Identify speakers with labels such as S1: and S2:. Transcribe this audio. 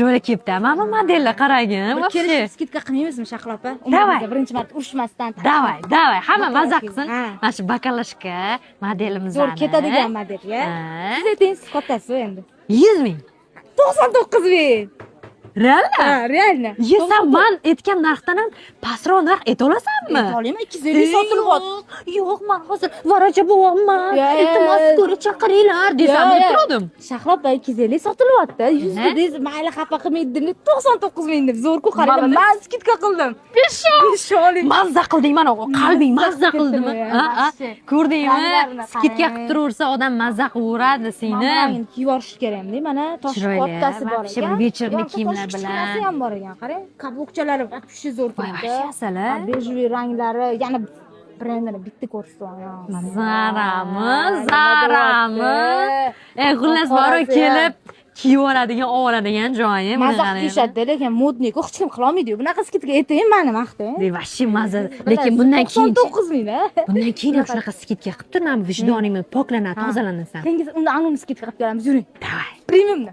S1: Chiroyli kelibdi. Mana bu modellar, qaragin.
S2: Bir
S1: Вообще.
S2: kelishib скидка qilmaymizmi, Shahlo opa?
S1: Давай.
S2: Umrimizda birinchi marta urushmasdan.
S1: Давай, давай, hamma maza qilsin.
S2: Ha.
S1: Mana shu баклажка modelimizni.
S2: Zo'r ketadigan modelga.
S1: Ha.
S2: Siz ayting, siz kattasiz endi.
S1: 100 000.
S2: 99 000.
S1: Реально?
S2: Ha, реально.
S1: Yesam, man aytgan narxdan ham pastroq narx ayta olasanmi?
S2: Ayta olaman, 250 sotilyapti.
S1: Yo'q, man hozir varaja bo'lyapman.
S2: Ya, ya.
S1: Iltimos, ko'ra chaqiringlar desam,
S2: Ya,
S1: deb
S2: ya.
S1: turdim.
S2: Shahlo opa, 250 sotilyapti. 100
S1: Ne?
S2: dedingiz, mayli, xafa qilmaydi dedim. 99 000 deb zo'r-ku, qarang.
S1: Молодец.
S2: Man скидка qildim.
S1: Pesho.
S2: Pesholik.
S1: Mazza qilding, mana qalbing mazza qildimi?
S2: ketdimi?
S1: Ha, ha.
S2: Вообще.
S1: Ko'rdingmi?
S2: Ranglarini
S1: Скидка
S2: qarang.
S1: qilib turaversa, odam mazza qilaveradi, singlim.
S2: Rangini kiyib yuborish kerakda, mana tosh
S1: Chiroyli,
S2: kattasi bor
S1: вообще
S2: ekan.
S1: Вечерний
S2: Yoki
S1: kiyimlar
S2: tosh
S1: bilan.
S2: kichkinasi ham bor ekan, qarang. Каблук chalari вообще zo'r
S1: Voy,
S2: turibdi.
S1: вообще asal, a?
S2: Бежевый ranglari, yana brendini bitta ko'rsatib.
S1: Zarami, zarami. E, xullas, borib kelib kiyib oladigan, oladigan joyi.
S2: Maza qilib kiyishadi, lekin модный ku, hech kim qilolmaydi bunaqa скидка. Aytaymi, mani maqtang.
S1: Вообще maza. Lekin bundan keyin
S2: 99 000, a.
S1: Bundan keyin ham shunaqa скидка qilib tur, mana vijdoningni poklanadi, tozalanasan.
S2: Keyingi unda anuni скидка qilib kelamiz, yuring.
S1: Давай.
S2: Premiumni.